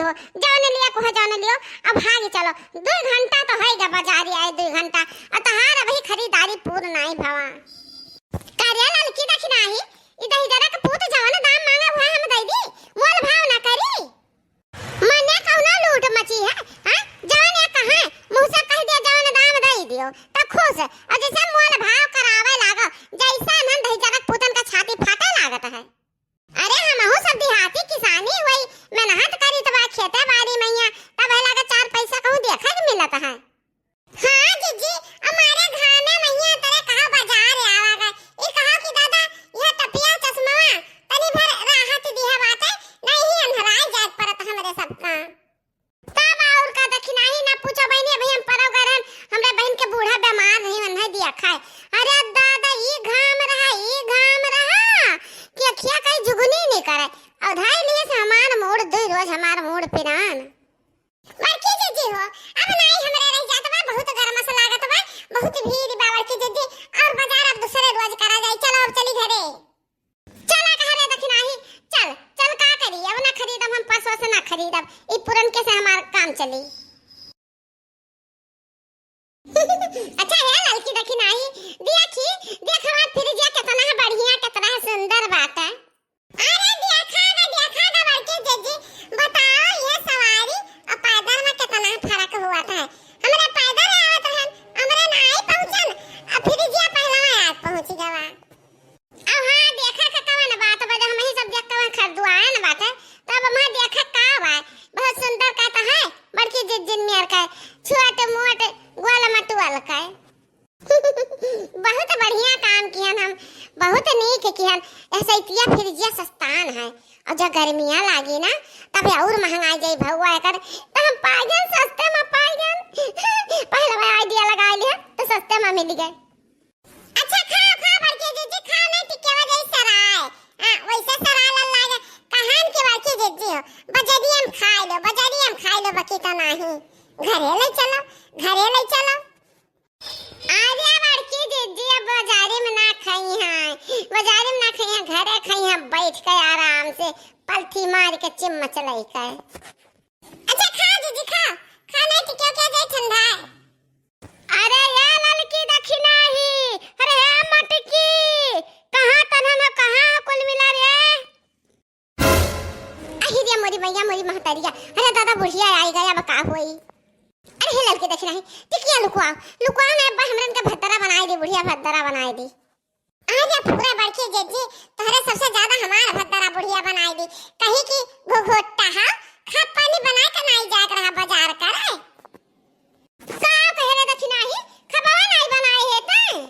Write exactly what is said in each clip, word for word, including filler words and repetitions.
हो, जौन लिया कुहा जौन लियो, अब भाग चलो। दुइ घंटा तो होइगा बजारी आए, दुइ घंटा, अउर तहार अबही खरीदारी पूर नाई भवा। का रे ललकी दखिनाही, ई दहिजरा के पूत जवन दाम मांगा उहे हम दइ दी, मोल भाव ना करी। मने कउनो लूट मची है, हाँ? जवन या कहे, मुँह से कहि दिया जवन दाम दइ दियो, त खुश, अउर जइसे मोल भाव करावे लागो, जइसे इन्हन दहिजरा के पूतन का छाती फाटे लागत है। अरे हमहू सब देहाती किसानी वही मेहनत करीत बा खेते बाड़ी मइया, तब है लगा चार पैसा कहूँ देखे के मिलत है। हाँ जिज्जी, हमारे घाने मइया तरे कहा बजार आवा गए। ई कहा कि दादा, यह टपिया चश्मवा तनी भर राहत दिहा बाटे, नहीं ही अंधराए जाए परत हमरे सबका। तब और का दखिनाही ना पूछो बहिनी, अभी हम परव गए रहन, हमरे बहिन के बूढ़ा बीमार रही, उन्हें दिया खाए। अरे दादा, ई घाम रहा, ई घाम रहा कि अखिया कहीं जुगनी नहीं करे। और धाई लिए से हमार मूड, दुई रोज हमार मूड पिरान। बड़की जिज्जी हो, अब नाई हमरे रह जात बा, बहुत गरमस लागत बा, बहुत भीड़ बा बड़की जिज्जी, और बजार अब दूसरे रोज करा जाई। चलो अब चली घरे। चला कहा रे दखिनाही, चल, चल का करी, अब ना खरीदब हम, परसों से ना खरीदब, ई पुरनके से हमार काम चली। अच्छा है ललकी दखिनाही, देखी, देख हमार फ्रिजिया केतना है बढ़िया, केतना है सुंदर बाटे। अरे देखा गा, देखा गा बड़की जिज्जी, बताओ ये सवारी और पैदल में केतना फर्क हुआ था। हमरे पैदल आवत रहन, हमरे नाई पहुँचन, और फ्रिजिया पहलवा आज पहुँच गवा। अब हाँ, देखा का कवन बात बा, जब हमही सब देख कवन खरीदुआए न बाटे, तब हम हाँ देखा का बा, बहुत सुंदर का तो है, बड़की जिज्जिन मेर का, छोट मोट, गोल मटुअल का। बहुत बढ़िया काम किहन हम, बहुत नीक किहन। ऐसे इतिया फ्रिजिया सस्तान है, और जब गर्मिया लागी ना, तब और महंगाई जाई भौवा एकर, तो हम पाई गन, सस्ते में पाई गन। पहले मैं आइडिया लगा लिया, तो सस्ते में मिल गए। अच्छा, खाओ, खाओ, बड़की जिज्जी, खाओ, नहीं टिकेवा जाई सराय। हाँ, वैसे सराय लल्ला के कहान की बड़की जिज्जी हो, बजरिया में खाई लो, बजरिया में खाई लो, बकी तो नहीं। घरे ले चलो, घरे ले चलो। अरे बड़की जिज्जी, अब बजारी में ना खाई हैं, बजारी में ना खाई हैं, घरे खाई हैं, बैठ के आराम से पलथी मार के चिम्मच लई के। अच्छा, खा जिज्जी, खा, खा, नहीं टिकेवा जाई ठंडा है। अरे ये ललकी दखिनाही, अरे हे मटकी, कहाँ तनन हो, कहाँ हो कुल मिला रे? अहि रे मोरी मैया, मोरी महतरिया, अरे दादा बुढ़िया आई गया, अब का होई? अरे हे ललकी दखिनाही, टिकिया लुकवाओ, लुकवाओ ना, अब्बा हमरन के भद्दरा बनाई दी, बुढ़िया भद्दरा बनाई दी। आज अब पूरा बड़की जिज्जी तोहरे सबसे ज्यादा हमार भद्दरा बुढ़िया बनाई दी, कही कि घुघुट्टा हा, खा पानी बनाए के नाई जाए के रहा बजार करे। का कहे रे दखिनाही, खबवा नाई बनाए है तैं?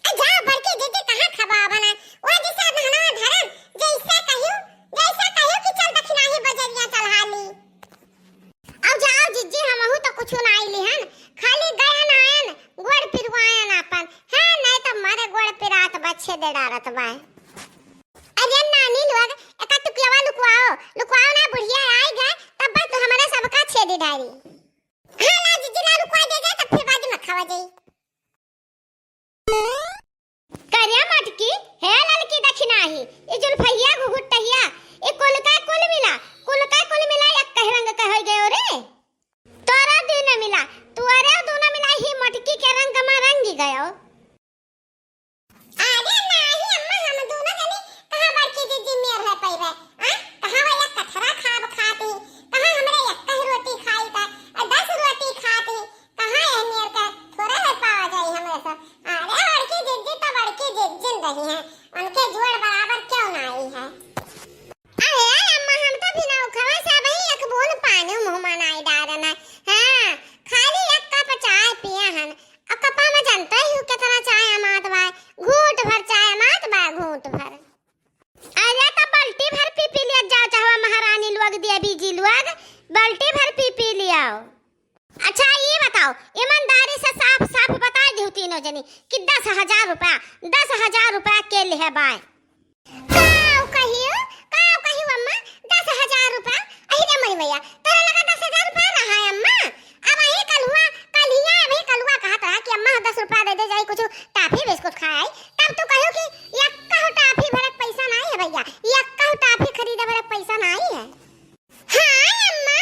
ए, जा बड़की जिज्जी, कहाँ खबा बना? वो जैसे नहना धरन, जैसे कहियो, जैसे कहियो कि चल दखिनाही बजरिया चढ़ा ली। अब जाओ जिज्जी, हमहू तो कुछ नाई लिहन, खाली गयन आयन, गोड़ पिरवायन आपन। हाँ, नहीं तो मारे गोड़ पिरात बा, छेदे डारत बा। अरे नानी लोग, एका टुकियावा लुकवाओ, लुकवाओ ना, बुढ़िया आई गए, तब बा तो हमारे सबका छेदी डारी। हाँ, ला जिज्जी, ला लुकवा दे जाए, तब फिर बाद में खावा जाई। करिया मटकी, हे ललकी दखिनाही, ई जुल्फैया घुघुट्टहिया, ई कुल का कुल मिला, कुल का कुल मिला, एक कह रंग कह गयो रे। तोरा दुनो मिला, तोरे दुनो मिला ही मटकी के रंग मा रंगी गयो। अरे नाही अम्मा, हम दुनो जनी कहाँ बड़की जिज्जी मेर रह पइबे? आ? कहाँ वो एक कथरा खाब खाती, कहाँ हमरे एक ही रोटी खाई का, आ, दस रोटी खाती, कहाँ ये मेर का थोड़ा है पावा जाई हमरे से। अरे बड़की जिज्जी तो बड़की जिज्जी रही हैं, उनके जोड़ बराबर क्यों ना आई है? अरे अम्मा, हम तो बिना उखवा से अबही एक बूंद पानी मुँह मा नाई डारन है। हाँ, खाली एक कप चाय पिए हन। आ कपा मा जानते ही हो कितना चाय अमात बा, घूंट भर चाय अमात बा, घूंट भर। अरे तो बाल्टी भर पी पी लिया जा, चाहवा महारानी लोग, देवी जी लोग, बाल्टी भर पी पी लियाओ। अच्छा, ई बताओ, ईमानदारी से साफ साफ बताइ दिहु तीनों जनी कि दस हजार रुपया, दस हजार रुपया के लिहे बाय। काउ कहियो, काउ कहियो अम्मा, दस हजार रुपया? अहि रे मोरी मैया, तोरे लगा दस हजार रुपया रहा है अम्मा? अबही कलुआ, कलिया अबही कलुआ कहत रहा कि अम्मा दस रुपया दे दे, जाई कुछ टाफी बिस्कुट खाई, तब तू कहियो कि यक्का टाफी भरक पैसा नाई है भैया, यक्का टाफी खरीदे भरक पैसा नाई है। हाँ अम्मा,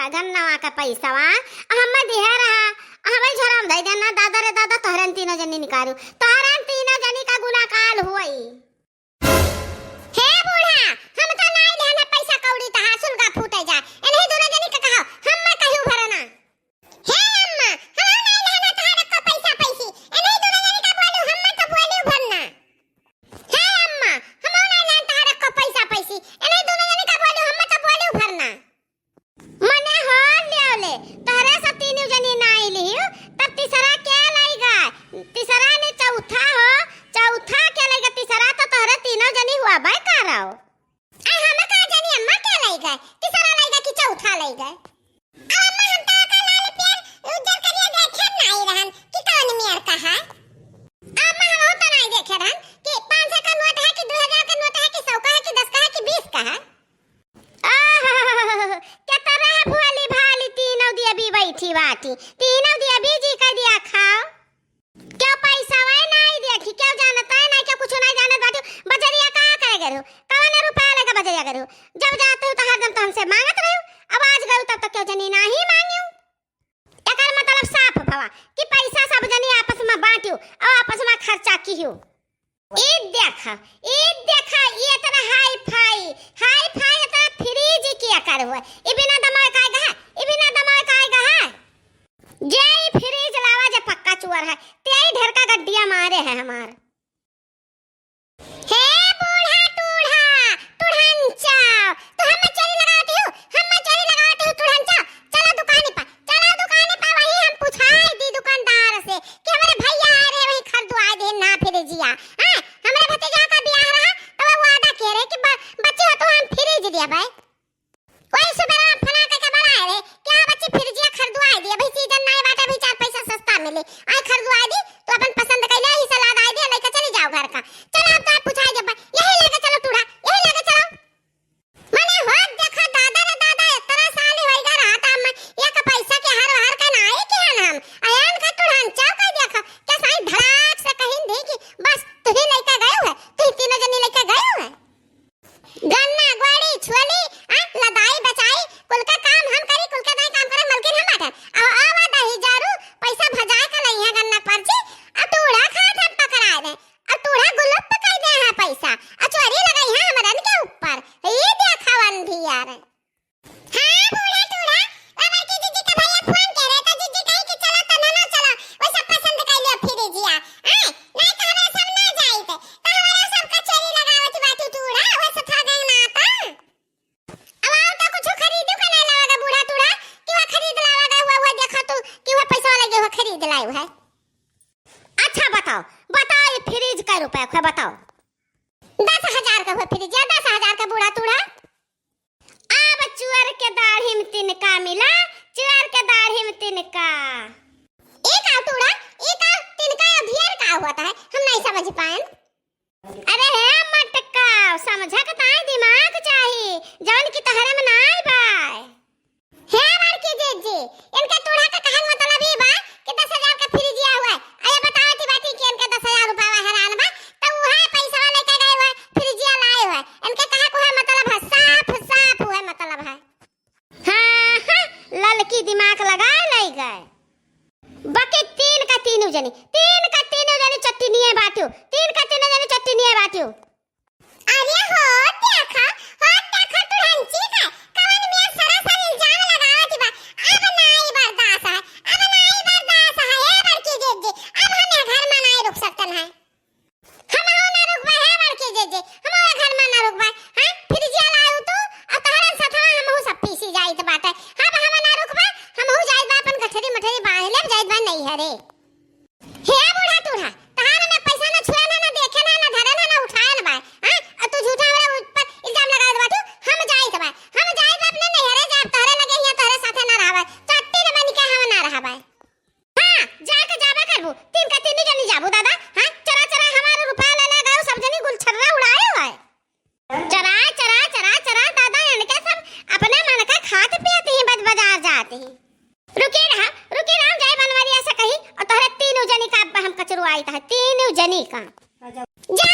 गन्नवा का पैसवा, आ हम्मे दिहे रहा, आ हम्मे झोरा में धइ देना, दादा रे दादा, तोहरे तीनों जनी निकारू, तोहरे तीनों जनी का गुलाकाल हुई। हे बूढ़ा, हम तो नाई लेहन है पैसा कौड़ी, तहार सुलगा फूटे जा। एनही दोनों जनी के कहो, हम्मे कहियो भरना। हे अम्मा, हम नाई लेहन है तहार एको पैसा पैसी। एनही दोनों जनी का बोलू, हम्मे तो बोलू भरना। हे अम्मा, हम नाई लेहन तहार एको पैसा पैसी। एनही दोनों जनी का बोलू, हम्मे तो बोलू भरना। मने हो लेवले, तोहरे सब तीनों जनी नाई लिहियो, तब तीसरा के लइगा? तीसरा ने चौथा हो, चौथा के लइगा? तीसरा तो तोहरे तीनों जनी हुआ भाई का रहो। आ हम का जानी अम्मा के लइगा, तीसरा लइगा कि चौथा लइगा? अब अम्मा हम तो का लाल पियर उज्जर करिया देखे नाई रहन कि कौन मेर का है। अम्मा हम तो नाई देखे रहन कि पाँच सौ का नोट है कि दो हजार का नोट है कि सौ का है कि दस का है कि बीस का है। आह, केतना भोली भाली तीनों देवी बैठी बाटी। तीनों देवी जी का दिया खाओ। क्यों पैसा वै नाई देखी, क्यों जानता है नाई, क्यों कुछ नाई जानत बाटी। बजरिया का करे गए हो? कौन रुपया लगा बजरिया गए हो? जब जाते हो तो हरदम तो हमसे मांगत रहे हो, अब आज गए हो तब तो क्यों जनी नाही मांगी हो। एकर मतलब साफ भवा कि पैसा सब जनी आपस में बांटियो और आपस में खर्चा कियो। ई देखा, ई देखा, ई एतना हाई फाई, हाई फाई एतना फ्रिज के कर हुआ। ई बिना दमावे का आएगा है, ई बिना दमावे का आएगा है। जे ई फ्रिज लावा जे पक्का चुअर है, ते ही ढेर का गड्डिया मारे है हमार। हे बूढ़ा टूढ़ा, टूढ़ंचा, तू हम्मे चोरी लगावत हो, हम्मे चोरी लगावत हो टूढ़ंचा। चला दुकानी पर, चला दुकानी पर, वहीं हम पुछाई दी दुकानदार से कि हमरे भैया आए रहे, वहीं खरीदवाए दे ना फ्रिजिया। हाँ, हमरे भतीजा का बियाह रहा, तब वो वादा किहे रहे कि ब-, बच्ची हो तो हम फ्रिज दिया भाई। वही सुबेरा हम फोन करके बोलाए रहे, "क्या बच्ची, फ्रिजिया खरीदवाए दी, अभी सीजन नाई बाटे, अभी चार पैसा सस्ता मिली, आई खरीदवाए दी, तू अपन पसंद कइले ही सलाद आए दी, लेके चली जाओ घर का।" चलो अब तो आप पुछाई जब, यही लेके चलो टूढ़ा, यही लेके चलो। मने हो देखा दादा रे दादा, इतना साल होइगा रहा था हम, एक पैसा के हर हर का नाई किहन हम, अयन का टूढ़ा चाव का देखा, क्या साई धड़ाक से कहिन दी कि बस तू ही लेके गयो है, तू ही तीनों जनी लेके गयो है। गन्ना, गोड़ी, छोली, आ, लदाई, बचाई, कुल का काम हम करी, कुल का दाई काम करे, मलकिन हम बाटन। आ, आवा दही जारू, पैसा भजाए का लइहे गन्ना पर्ची, आ टूढ़ा खात हम पकड़ाए दे, आ टूढ़ा गुलुप कर दे है पैसा, आ चोरी लगाई है हमरन के ऊपर। ई देखा अंधियार। हाँ, बूढ़ा टूढ़ा, अब बड़की जीजी का भैया फोन करे, तो जीजी कही कि चलो, तो ना, ना चलो, वो सब पसंद कर लियो फ्रिजिया। आए, नहीं तो हमरा सब ना जाइत, तो हमरा सब का चोरी लगावत बाटू टूढ़ा, वो सब खा गए ना तो। अब आओ तो कुछ खरीदू का नहीं लावेगा बूढ़ा टूढ़ा, कि वह खरीद लावेगा, हुआ, हुआ देखा तू, कि वह पैसा लगे, वह खरीद लाए है। अच्छा बताओ, बताओ ये फ्रिज का रुपया का बताओ। दस हजार का हुआ फ्रिज, या दस हजार का बूढ़ा टूढ़ा। अब चुअर के दाढ़ी में तिनका मिला, चुअर के दाढ़ी में तिनका। एक आव टूढ़ा, एक आव तिनका या भियर का होत है, हम नहीं समझ पाएन। अरे हे मटका, समझा के ताई दिमाग चाही, जौन की तहरे में नाई बाय। हे बड़की जीजी, इनके टूढ़ा के कहन मतलब ई बा कि दस हजार के फ्रिजिया हुआ है। अरे बतावत ही बाटी कि इनके दस हजार रुपया हैरान बा, तो उहे पैसा लेके गए हुए, फ्रिजिया लाए हुए। इनके कहे को है मतलब है, साफ, साफ हुए मतलब है। हाँ, हाँ, ललकी दिमाग लगा ले गए। बाकी तीन का तीनों जनी, तीन का तीनों जनी चट्टिनिये बाटियो, तीन का तीनों जनी चट्टिनिये बाटियो। अरे हो देखा, हो देखा टूढ़ंची का, कवन मियाँ सरासर इल्जाम लगावत बा। अब नाई बर्दाश्त है, अब नाई बर्दाश्त है, हे बड़की जीजी, अब हम ये घर में नाई रुक सकतन है। हम हो ना रुकबा, हे बड़की जीजी, हम वो घर में ना रुकबा। हाँ, फ्रिजिया लाऊ तू, और तहरन सथवा हमहू सब पीसी जाइत बाटे। अब हम ना रुकबा, हमहू जाइत बा, अपन गठरी मठरी बांध लेब, जाइत बा नैहरे। हे बूढ़ा टूढ़ा, तहार ना पैसा ना छुए ना, ना देखे ना, ना धरे ना, ना उठाए ना बाय। हाँ? और तू झूठा हमरा ऊपर इल्जाम लगावत बाटू। हम जाइत बा, हम जाइत बा अपने नैहरे जाब, तोहरे लगे हियाँ तोहरे साथे ना रहबा। चट्टी न बन के हम ना रहबा। हाँ, जाके जाबे करबू। तीन का तीन जनी जाबू दादा। हाँ? चरा चरा हमार रुपया ले ले गयो, सब जनी गुलछर्रा उड़ाए हुए। चरा, चरा, चरा, चरा, दादा, इनके सब अपने मन का खात पियत ही बज बाजार जात ही। रुकी रहा, रुकी रहा, जय बनवरिया से कही, और तोहरे तीनों जनी का अब हम कचरवाइत है, तीनों जनी का। जा